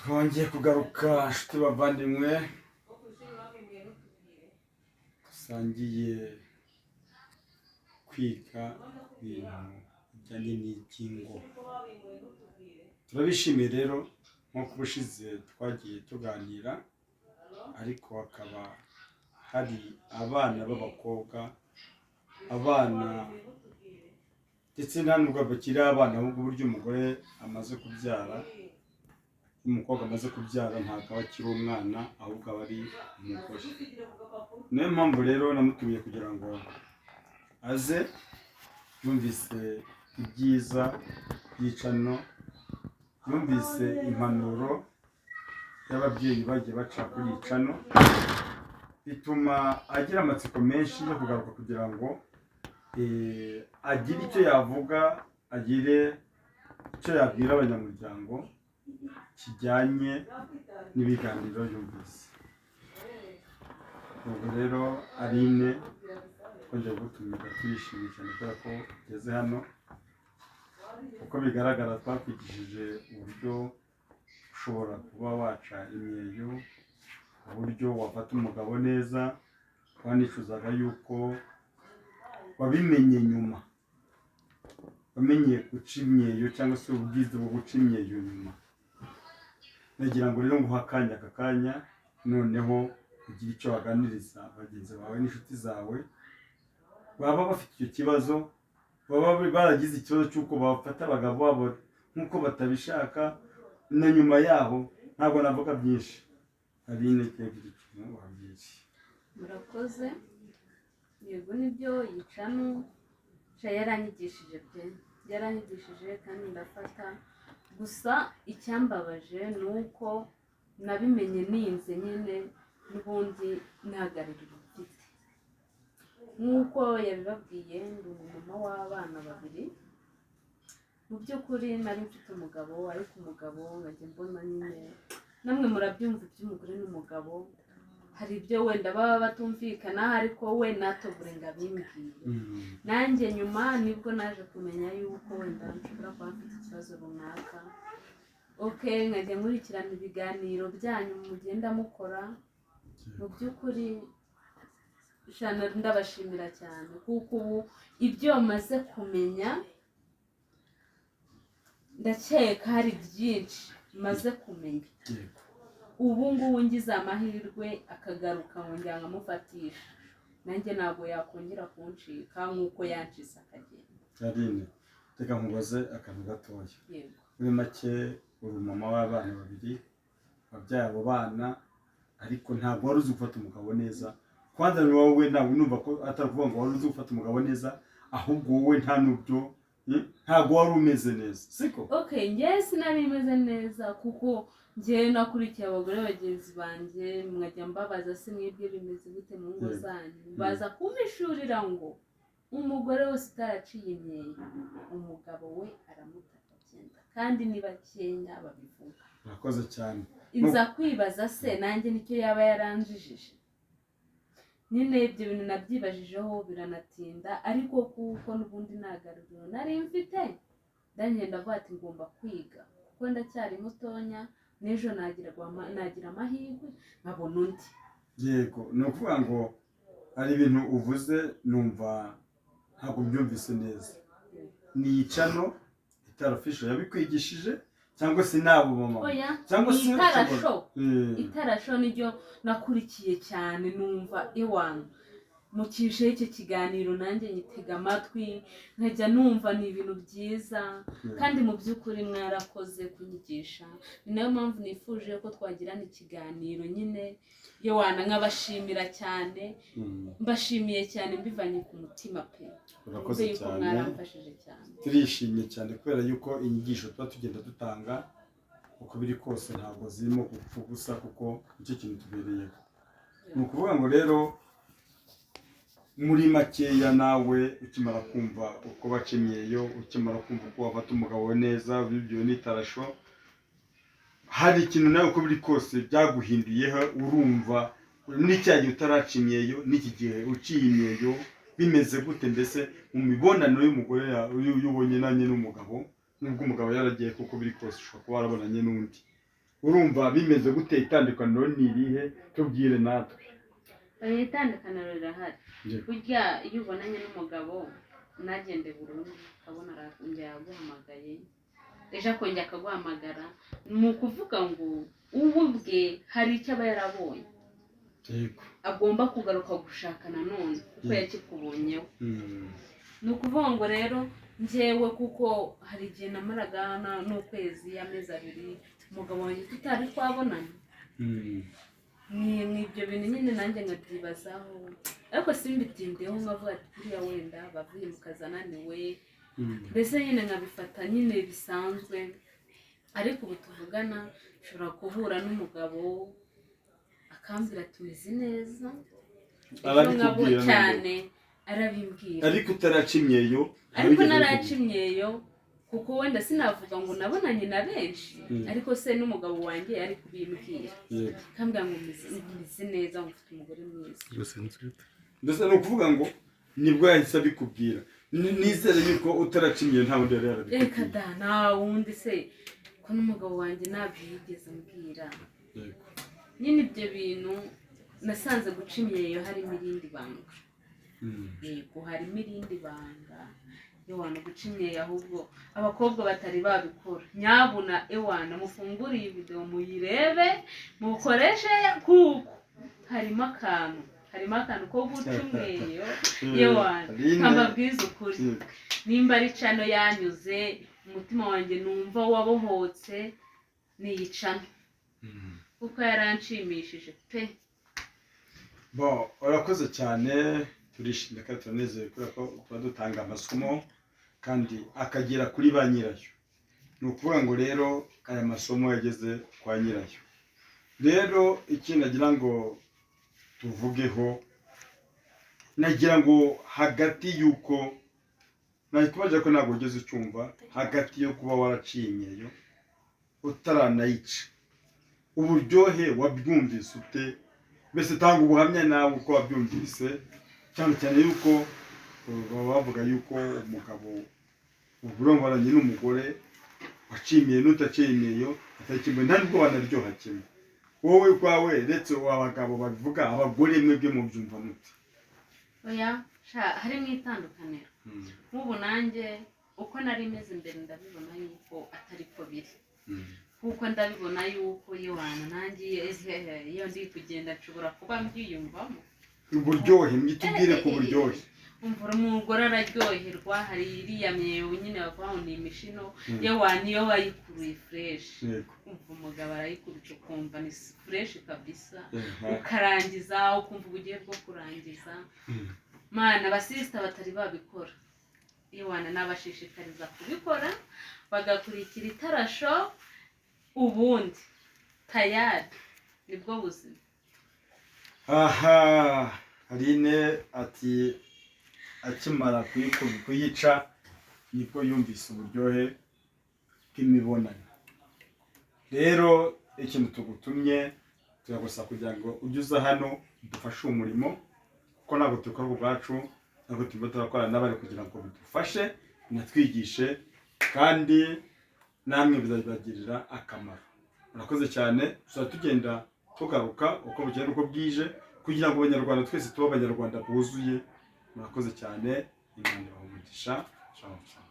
Twongeye kugaruka, nshuti bavandimwe dusangiye kwiga ibintu bijyanye n'iby'ingo. Turabishimiye rero. Nk'uko ubushize twagiye tuganira, ariko hakaba hari abana b'abakobwa, abana ndetse nta nubwo bakiri abana, ahubwo uburyo umugore amaze kubyara, iyo umukobwa amaze kubyara ntabwo aba akiri umwana, ahubwo aba ari umugore. Niyo mpamvu rero namutumiye kugira ngo aze. Yumvise ibyiza by'icano, yumvise impanuro y'ababyeyi bagiye baca kuri iyi channel, bituma agira amatsiko menshi yo kugaruka kugira ngo agire icyo yavuga, agire icyo yabwira abanyamuryango kijyanye n'ibiganiro yumvise. Ubwo rero Aline, twongeye gutumira, turishimye cyane kubera ko ugeze hano. Uko bigaragara, twakwigishije uburyo ushobora kuba waca imyeyo, uburyo wafata umugabo neza. Wanicuzaga yuko wabimenye nyuma, wamenye guca imyeyo cyangwa se ubwiza bwo guca imyeyo nyuma. Nagira ngo rero nguhe akanya, aka kanya noneho ugire icyo waganiriza bagenzi bawe n'inshuti zawe baba bafite icyo kibazo, baba baragize ikibazo cy'uko bafata abagabo babo nk'uko batabishaka na nyuma yaho. Ntabwo navuga byinshi. Aline, kugira ikintu wabwira. Murakoze. Yego, nibyo, iyi channel sha yaranyigishije pe, yaranyigishije kandi ndafata. Gusa icyambabaje ni uko nabimenye ninze nyine, n'ubundi ntagaruriro mfite. Nk'uko yabibabwiye, ndi umumama w'abana babiri. Mu by'ukuri nari mfite umugabo, ariko umugabo nkajya mbona nyine, namwe murabyumva, iby'umugore n'umugabo hari ibyo wenda baba batumvikana, ariko we natobure ngo abimbwire. Nanjye nyuma nibwo naje kumenya yuko wenda nshobora kuba mfite ikibazo runaka. OK, nkajya nkurikirana ibiganiro byanyu mugenda mukora. Mu by'ukuri shana ndabashimira cyane, kuko ubu ibyo maze kumenya, ndakeka hari byinshi maze kumenya. Ubu ngubu ngize amahirwe akagaruka, nkongera nkamufatisha, nanjye ntabwo yakongera kuncika nk'uko yancitse akagenda. Aline, reka nkubaze akantu gatoya. Yego. Muri make, uri umumama w'abana babiri, wabyaye abo bana, ariko ntabwo wari uzi gufata umugabo neza. Kwanza ni wowe, ntabwo numva ko atari ukuvuga ngo wari uzi gufata umugabo neza, ahubwo wowe nta n'ubyo, ntabwo wari umeze neza, siko? OK, njyewe sinari meze neza, kuko njyewe nakurikiye abagore bagenzi banjye, mwajya mbabaza: "Se mwebwe bimeze gute mu ngo zanyu?" Baza kumpishurira ngo umugore wese utaraciye imyeyo, umugabo we aramuta akagenda, kandi ni bakenya babivuga. Urakoze cyane. Nza kwibaza: se nanjye nicyo yaba yaranjijije? Nyine ibyo bintu nabyibajijeho biranatinda, ariko kuko n'ubundi nta garuriro nari mfite, ndagenda avuga ati ngomba kwiga kuko ndacyari mutonya, n'ejo nagira amahirwe nkabona undi. Yego, ni ukuvuga ngo hari ibintu uvuze numva ntabwo mbyumvise neza. Ni i channel Itara Official yabikwigishije, cyangwa se n'abo mama? Oya. Cyangwa ni se Itara Show. Itara Show niryo nakurikiye cyane, numva ewana mukisheho icyo kiganiro, nanjye nyitega amatwi, nkajya numva ni ibintu byiza. Kandi mu by'ukuri mwarakoze kunyigisha. Ni nayo mpamvu nifuje ko twagirana ikiganiro nyine, yewana nkabashimira cyane. Mbashimiye cyane mbivanye ku mutima pe. Urakoze Numve yuko cyane. mwaramfashije cyane. Turishimye cyane kubera yuko inyigisho tuba tugenda dutanga, uko biri kose ntabwo zirimo gupfa ubusa, kuko nicyo kintu tubereyeho. Ni ukuvuga ngo rero muri makeya, nawe ukimara kumva uko baca imyeyo, ukimara kumva uko wafata umugabo we neza bibwiwe n'Itara Show, hari ikintu nawe uko biri kose byaguhinduyeho. Urumva muri cya gihe utaraca imyeyo n'iki gihe uciye imyeyo bimeze gute? Mbese mu mibonano y'umugore iyo ubonye nanjye n'umugabo, nubwo umugabo yaragiye, kuko biri kose ushobora kuba warabonanye n'undi. Urumva bimeze gute? Itandukaniro ni irihe? Tubwire natwe. Oya, itandukaniro rirahari. Yego. Burya iyo ubonanye n'umugabo ntagende burundu, ukabona arongera yaguhamagaye ejo, akongera akaguhamagara, ni ukuvuga ngo ubu ubwe hari icyo aba yarabonye agomba kugaruka gushaka nanone kuko yakikubonyeho. Ni ukuvuga ngo rero njyewe, kuko hari igihe namaraga n'ukwezi, amezi 2, umugabo wanjye tutari twabonana. Ni ibyo bintu nyine nanjye nkabyibazaho, ariko simbitindeho, nkavuga ati buriya wenda bavuye mu kazi ananiwe. Mbese nyine nkabifata nyine bisanzwe. Ariko ubu tuvugana nshobora guhura n'umugabo akambwira ati umeze neza ejo, Arabikubwira nkabo noneho. Cyane, arabimbwira. Ariko utaraca imyeyo? Ariko ntabigeze naraca abikubwira. imyeyo, kuko wenda sinavuga ngo nabonanye na benshi, ariko se n'umugabo wanjye yari kubimbwira, akambwira ngo meze neza, ngo mfite umugore mwiza. Mbese ni ukuvuga ngo nibwo yahise abikubwira. Nizere yuko utaraca imyeyo nta wundi yari Reka yarabikubwiye. da, nta wundi se, ko n'umugabo wanjye ntabyo yigeze ambwira. Nyine ibyo bintu nasanze guca imyeyo harimo irindi banga. Yego, harimo irindi banga. Ewana, guca imyeyo, ahubwo abakobwa batari babikora, nyabuna ewana mufungure iyi videwo muyirebe, mukoreshe, kuko harimo akantu ko guca umweyo. Ewana, Aline, nkababwiza ukuri, nimba ari channel yanyuze umutima wanjye numva wabohotse, ni iyi channel, kuko yaranshimishije pe. Bo, urakoze cyane, turishimye kandi turanezerewe kubera ko tuba dutanga amasomo kandi akagera kuri ba nyirayo. Ni ukuvuga ngo rero aya masomo yageze kwa nyirayo. Rero ikindi nagira ngo tuvugeho, nagira ngo hagati y'uko ntabwo ko ntabwo ugeze ucyumva, hagati yo kuba waraciye imyeyo utaranayica, uburyohe wabyumvise ute? Mbese tanga ubuhamya nawe uko wabyumvise, cyane cyane yuko baba bavuga yuko umugabo uburongoranyi n'umugore waciye imyeyo n'utaciye imyeyo atari kimwe, nta nubwo wanaryoha kimwe. Wowe ukwawe, uretse abagabo babivuga, abagore mwebwe mubyumva mute? Oya sha, harimo itandukaniro. Nk'ubu nanjye uko nari meze mbere, ndabibona yuko atari ko biri, kuko ndabibona yuko yewana nanjye iyo ndi kugenda nshobora kuba mbyiyumvamo. Uburyohe, mwitubwire ku buryohe. Umva, umugore araryoherwa. Hari iriya myeyo nyine bavuga ngo ni imishino, yewana iyo wayikuruye fresh, umva umugabo arayikubita ukumva ni fresh kabisa, ukarangiza ukumva ubugiye bwo kurangiza. Mana, abasisita batari babikora, yewana nabashishikariza kubikora, bagakurikira itarasho, ubundi tayari nibwo buzima. Aha Aline ati akimara kuyica nibwo yumvise uburyohe bw'imibonano. Rero ikintu tugutumye, turagusaba kugira ngo ujye uza hano udufashe umurimo, kuko ntabwo tubikora ubwacu, ntabwo turimo turakorana n'abari kugira ngo bidufashe, binatwigishe, kandi namwe bizabibagirira akamaro. Murakoze cyane. Tuzajya tugenda tugaruka uko bugenda uko bwije kugira ngo Abanyarwanda twese tube Abanyarwanda buzuye. Murakoze cyane, Imana ibahe umugisha. Ciao, ciao.